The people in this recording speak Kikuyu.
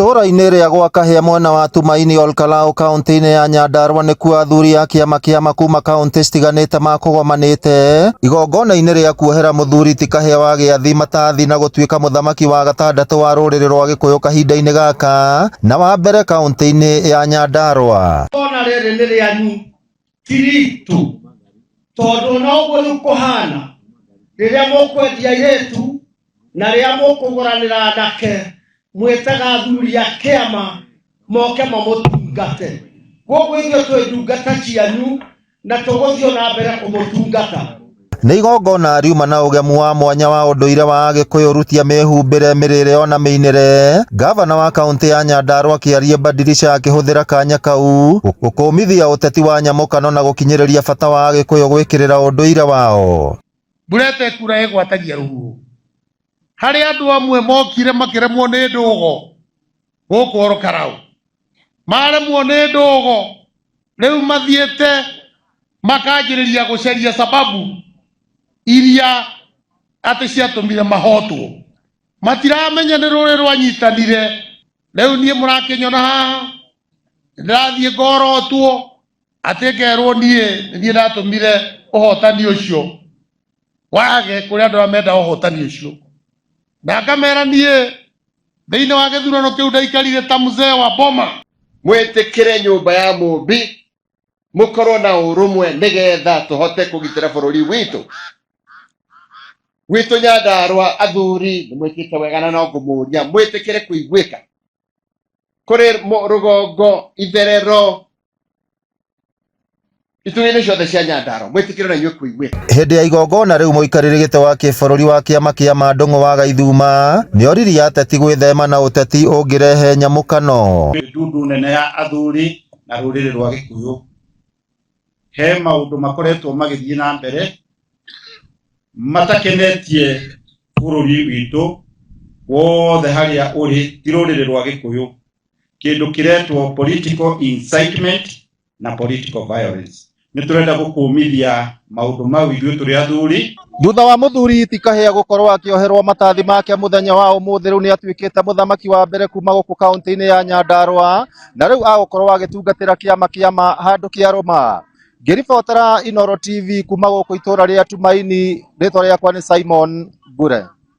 Itũũra-inĩ rĩa gwa Kahĩa mwena wa Tumaini Olkalau kaunti-inĩ ya Nyandarua nĩkuo athuri a kĩama kĩama kuma kaunti citiganĩte makũgomanĩte igongona-inĩ rĩa kuohera mũthuri ti Kahĩa wa Gĩathi matathi na gũtuĩka mũthamaki wa gatandatũ wa rũrĩrĩ rwa Gĩkũyũ kahinda-inĩ gaka na wa mbere kaunti-inĩ ya Nyandarua. Ona rĩrĩ nĩ rĩanyu ti ritũ tondũ ona ũguo rĩu kũhana rĩrĩa mũkwendia airĩtu na rĩrĩa mũkũgũranĩra anake mwĩtaga athuri a kĩama moke mamũtungate koguo ithuĩ twĩ ndungata cianyu na tũgũthiĩ na mbere kũmũtungata. Nĩ igongona riuma na ũgemu wa mwanya wa ũndũire wa Agĩkũyũ rutia mĩhumbĩre mĩrĩre ona mĩinĩre. Gavana wa kaunti ya Nyandarua Kĩarie Badirisha akĩhũthĩra kanya kau gũkũmithia ũteti wa nyamũkano na gũkinyĩrĩria bata wa Agĩkũyũ gwĩkĩrĩra ũndũire wao. Mbura ĩtekura ĩgwatagia rũhuho. Harĩ andũ amwe mokire makĩremwo nĩ ndũgo gũkũ Olkalau, maremwo nĩ ndũgo rĩu mathiĩte makanjĩrĩria gũcaria sababu iria atĩ ciatũmire mahotwo. Matiramenya nĩ rũrĩ rwanyitanire. Rĩu niĩ mũrakĩnyona haha ndĩrathiĩ ngorotwo atĩ ngerwo niĩ nĩ niĩ ndatũmire ũhotani ũcio wage kũrĩ andũ arĩa menda ũhotani ũcio, na ngamera niĩ thĩinĩ wa gĩthurano kĩu ndaikarire ta mzee wa boma. Mwĩtĩkĩre nyũmba ya Mũmbi, mũkorwo na ũrũmwe nĩgetha tũhote kũgitĩra bũrũri witũ. Gwitũ Nyandarua athuri nĩ mwĩkĩte wega na no ngũmũria mwĩtĩkĩre kũiguĩka. Kũrĩ rũgongo, itherero, itugĩ-inĩ ciothe cia Nyandarua mwĩtĩkĩre na inyuĩ kũiguĩka. Hĩndĩ ya igongona rĩu mũikarĩri gĩtĩ wa kĩbũrũri wa kĩama kĩa Mandũng'ũ wa Gaithuma nĩoririe ateti gwĩthema na ũteti ũngĩrehe nyamũkano. Ndundu nene ya athuri na rũrĩrĩ rwa Gĩkũyũ, he maũndũ makoretwo magĩthiĩ na mbere matakenetie bũrũri witũ wothe harĩa ũrĩ, ti rũrĩrĩ rwa Gĩkũyũ, kĩndũ kĩretwo political incitement na political violence. Nĩ tũrenda gũkũmithia maũndũ mau ithuĩ tũrĩ athuri. Thutha wa mũthuri ti Kahĩa gũkorwo akĩoherwo matathi make mũthenya wa ũmũthĩ, rĩu nĩ atuĩkĩte mũthamaki wa mbere kuma gũkũ kaunti-inĩ ya Nyandarua na rĩu agũkorwo agĩtungatĩra kĩama kĩama handũ kĩarũma. Ngĩribotera Inooro TV kuma gũkũ itũra rĩa Tumaini, rĩtwa rĩakwa nĩ Simon Ngure.